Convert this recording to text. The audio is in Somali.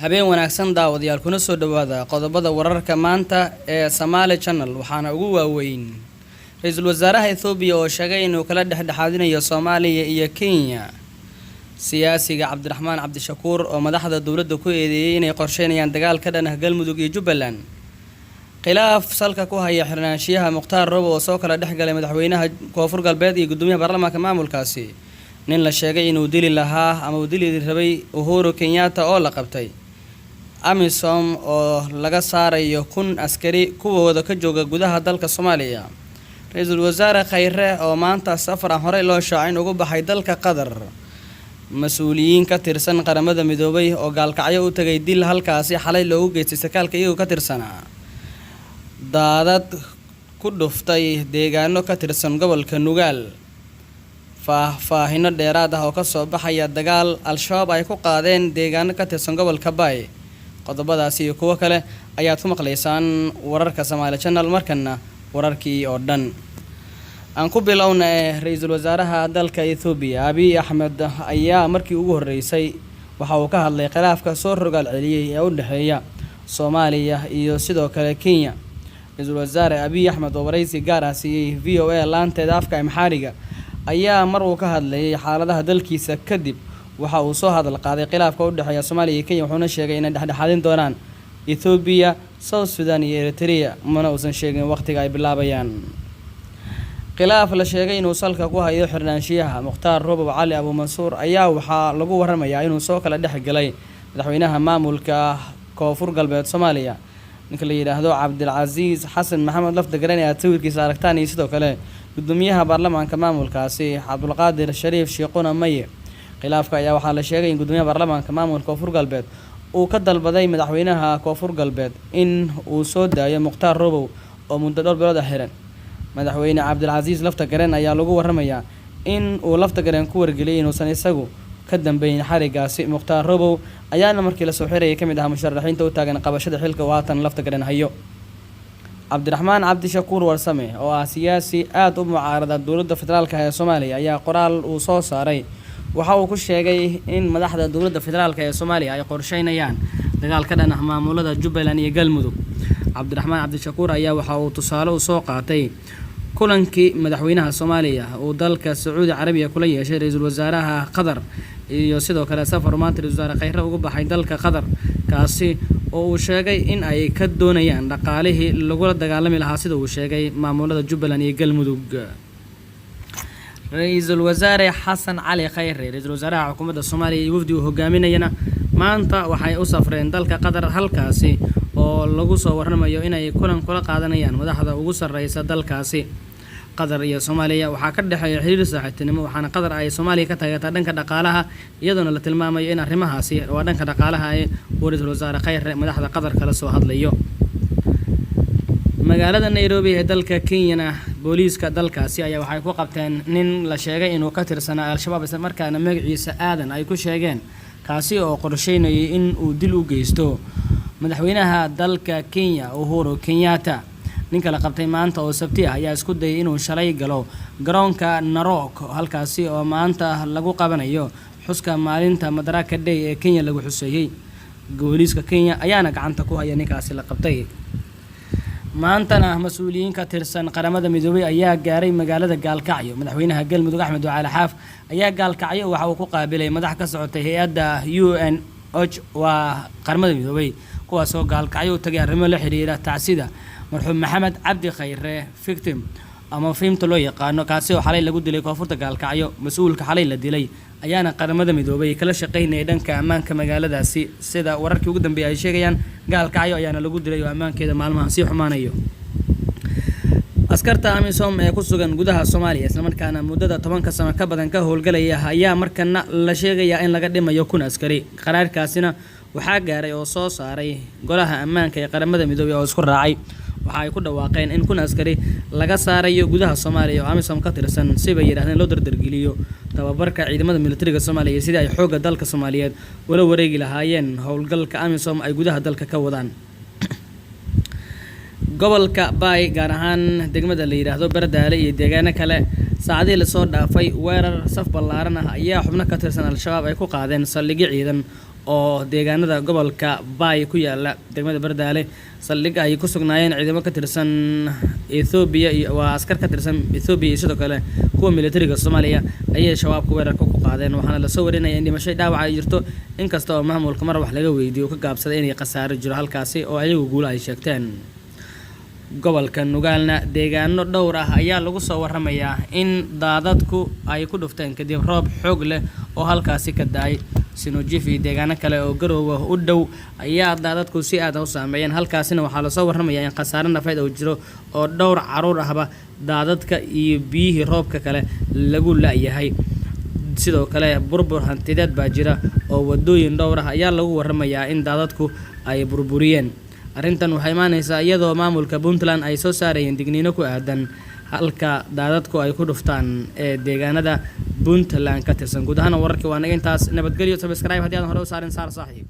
Habeen wanaagsan daawadayaal, kuna soo dhawaada qodobada wararka maanta ee Somali Channel. Waxaana ugu waaweyn ra-iisul wasaaraha Ethoobiya oo sheegay inuu kala dhexdhexaadinayo Soomaaliya iyo Kenya, siyaasiga Cabdiraxmaan Cabdishakuur oo madaxda dowladda ku eedeeyey inay qorsheynayaan dagaal ka dhan ah Galmudug iyo Jubbaland, khilaaf salka ku haya xirnaanshiyaha Mukhtaar Robo oo soo kala dhex galay madaxweynaha Koonfur Galbeed iyo gudoomiyaha baarlamaanka maamulkaasi, nin la sheegay inuu dili lahaa ama uu dili rabay Uhuru Kenyatta oo la qabtay, AMISOM oo laga saarayo 1000 askari kuwooda ka jooga gudaha dalka Soomaaliya, ra-iisul wasaare Khayre oo maanta safar aan horey loo shaacin ugu baxay dalka Qatar, mas-uuliyiin ka tirsan Qaramada Midoobay oo Gaalkacyo u tagay dil halkaasi xalay loogu geystay sarkaalka iyagoo ka tirsanaa, daadad ku dhuftay deegaano ka tirsan gobolka Nugaal, faahfaahino dheeraad ah oo kasoo baxaya dagaal Al-Shabaab ay ku qaadeen deegaano ka tirsan gobolka Baay. Qodobadaasi iyo kuwo kale ayaad ku maqlaysaan wararka Soomaali Channel. Markana wararkii oo dhan aan ku bilowna. Ee ra-iisul wasaaraha dalka Ethoobiya Abiy Axmed ayaa markii ugu horreysay waxa uu ka hadlay khilaafka soo rogaal celiyey ee u dhexeeya Soomaaliya iyo sidoo kale Kenya. Ra-iisul wasaare Abiy Axmed oo waraysi gaar ah siiyey VOA laanteeda afka Amxaariga ayaa mar uu ka hadlayay xaaladaha dalkiisa kadib waxa uu soo hadal qaaday khilaafka u dhexeeya Soomaaliya iyo Kenya, wuxuuna sheegay inay dhexdhexaadin doonaan Ethoobiya, South Sudan iyo Eritrea, mana uusan sheegin waqtiga ay bilaabayaan. Khilaaf la sheegay inuu salka ku hayo xirnaanshiyaha Mukhtaar Robow Cali Abuumansuur ayaa waxaa lagu waramayaa inuu soo kala dhex galay madaxweynaha maamulka Koonfur Galbeed Soomaaliya, ninka la yidhaahdo Cabdilcasiis Xasan Maxamed Lafdagaran ee aad sawirkiisa aragtaan, iyo sidoo kale gudoomiyaha baarlamaanka maamulkaasi Cabdulqaadir Shariif Shiiquna Maye. Khilaafka ayaa waxaa la sheegay in gudoomiyaha baarlamaanka maamulka Koonfur Galbeed uu ka dalbaday madaxweynaha Koonfur Galbeed in uu soo daayo Mukhtaar Robow oo muddo dhowr bilood ah xiran. Madaxweyne Cabdilcasiis Laftagareen ayaa lagu waramayaa in uu Laftagareen ku wargeliyay inuusan isagu ka dambeyn xarigaasi. Mukhtaar Robow ayaana markii lasoo xirayay ka mid ahaa musharaxiinta u taagan qabashada xilka uu haatan Laftagareen hayo. Cabdiraxmaan Cabdishakuur Warsame oo ah siyaasi aada u mucaarada dowladda federaalka ee Soomaaliya ayaa qoraal uu soo saaray waxa uu ku sheegay in madaxda dowladda federaalka ee Soomaaliya ay qorsheynayaan dagaal ka dhan ah maamulada Jubbaland iyo Galmudug. Cabdiraxmaan Cabdishakuur ayaa waxa uu tusaale u soo qaatay kulankii madaxweynaha Soomaaliya uu dalka Sacuudi Carabiya kula yeeshay ra-iisul wasaaraha Qatar iyo sidoo kale safar maanta ra-isul wasaare Khayre ugu baxay dalka Qatar, kaasi oo uu sheegay in ay ka doonayaan dhaqaalihii lagula dagaalami lahaa, sida uu sheegay, maamulada Jubbaland iyo Galmudug. Ra-iisul wasaare Xasan Cali Khayre, ra-iisul wasaaraha xukuumadda Soomaaliya, iyo wafdi uu hogaaminayana maanta waxay u safreen dalka Qatar, halkaasi oo lagu soo waramayo inay kulan kula qaadanayaan madaxda ugu sarreysa dalkaasi. Qatar iyo Soomaaliya waxaa ka dhexeeya xiriir saaxiibtinimo, waxaana Qatar ay Soomaaliya ka taageertaa dhanka dhaqaalaha, iyadoona la tilmaamayo in arrimahaasi waa dhanka dhaqaalaha ee uu ra-iisul wasaare Khayre madaxda Qatar kala soo hadlayo. Magaalada Nairobi ee dalka Kenyana booliiska dalkaasi ayaa waxay ku qabteen nin la sheegay inuu ka tirsanaa Al-Shabaab, isla markaana magaciisa Aadan ay ku sheegeen, kaasi oo qorsheynayay in uu dil u geysto madaxweynaha dalka Kenya Uhuru Kenyatta. Ninka la qabtay maanta oo Sabti ah ayaa isku dayay inuu shalay galo garoonka Narok, halkaasi oo maanta lagu qabanayo xuska maalinta Madaraka Day ee Kenya lagu xuseeyey. Booliiska Kenya ayaana gacanta ku haya ninkaasi la qabtay. Maantana mas-uuliyiin ka tirsan Qaramada Midoobay ayaa gaaray magaalada Gaalkacyo. Madaxweynaha Galmudug Axmed Ducaale Xaaf ayaa Gaalkacyo waxa uu ku qaabilay madax ka socotay hay-adda UNH, waa Qaramada Midoobay, kuwaasoo Gaalkacyo u tagay arrimo la xiriira tacsida marxuum Maxamed Cabdi Khayre Victim ama Fiimta loo yaqaano, kaasi oo xalay lagu dilay koonfurta Gaalkacyo. Mas-uulka xalay la dilay ayaana Qaramada Midoobay kala shaqaynayay dhanka ammaanka magaaladaasi, sida wararkii ugu dambeeyay ay sheegayaan. Gaalkacyo ayaana lagu dilay oo ammaankeeda maalmahan sii xumaanayo. Askarta AMISOM ee ku sugan gudaha Soomaaliya, islamarkaana muddada 10-ka sano ka badan ka howlgalaya, ayaa markana la sheegayaa in laga dhimayo 1000 askari. Qaraarkaasina waxaa gaaray oo soo saaray Golaha Ammaanka ee Qaramada Midoobay oo isku raacay. Waxa ay ku dhawaaqeen in 1000 askari laga saarayo gudaha Soomaaliya oo AMISOM ka tirsan, si bay yidhahdeen loo dardargeliyo tababarka ciidamada militariga Soomaaliya iyo sidii ay xoogga dalka Soomaaliyeed ula wareegi lahaayeen howlgalka AMISOM ay gudaha dalka ka wadaan. Gobolka Baay, gaar ahaan degmada la yidhaahdo Bardaale iyo deegaano kale, saacadihii lasoo dhaafay weerar saf ballaaran ah ayaa xubno ka tirsan Al-Shabaab ay ku qaadeen saldhigyo ciidan. oo deegaanada gobolka Baay ku yaala degmada Bardaale, saldhig ay ku sugnaayeen ciidamo ka tirsan Ethoobiya iyo waa askar ka tirsan Ethoobiya iyo sidoo kale kuwa militariga Soomaaliya ayay Shabaabka weerarka ku qaadeen. Waxaana lasoo warinaya in dhimasho dhaawac ay jirto, inkasta oo maamulka mar wax laga weydiiyo uu ka gaabsaday inay khasaaro jiro halkaasi oo ayagu guulo ay sheegteen. Gobolka Nugaalna deegaano dhowr ah ayaa lagu soo waramayaa in daadadku ay ku dhufteen kadib roob xoog leh oo halkaasi ka da-ay. Sinujif iyo deegaano kale oo Garoowa u dhow ayaa daadadku si aad ah u saameeyeen, halkaasina waxaa lasoo waramayaa in khasaare nafeed uu jiro oo dhowr caruur ahba daadadka iyo biyihii roobka kale lagu la-yahay. Sidoo kale burbur hantideed baa jira oo wadooyin dhowr ah ayaa lagu waramayaa in daadadku ay burburiyeen. Arrintan waxay imaaneysaa iyadoo maamulka Puntland ay soo saarayeen digniino ku aadan halka daadadku ay ku dhuftaan ee deegaanada Puntland ka tirsan. Guud ahaana wararkii waa naga intaas. Nabadgelyo. Subscribe haddii aadan hore u saarin, saar saaxiib.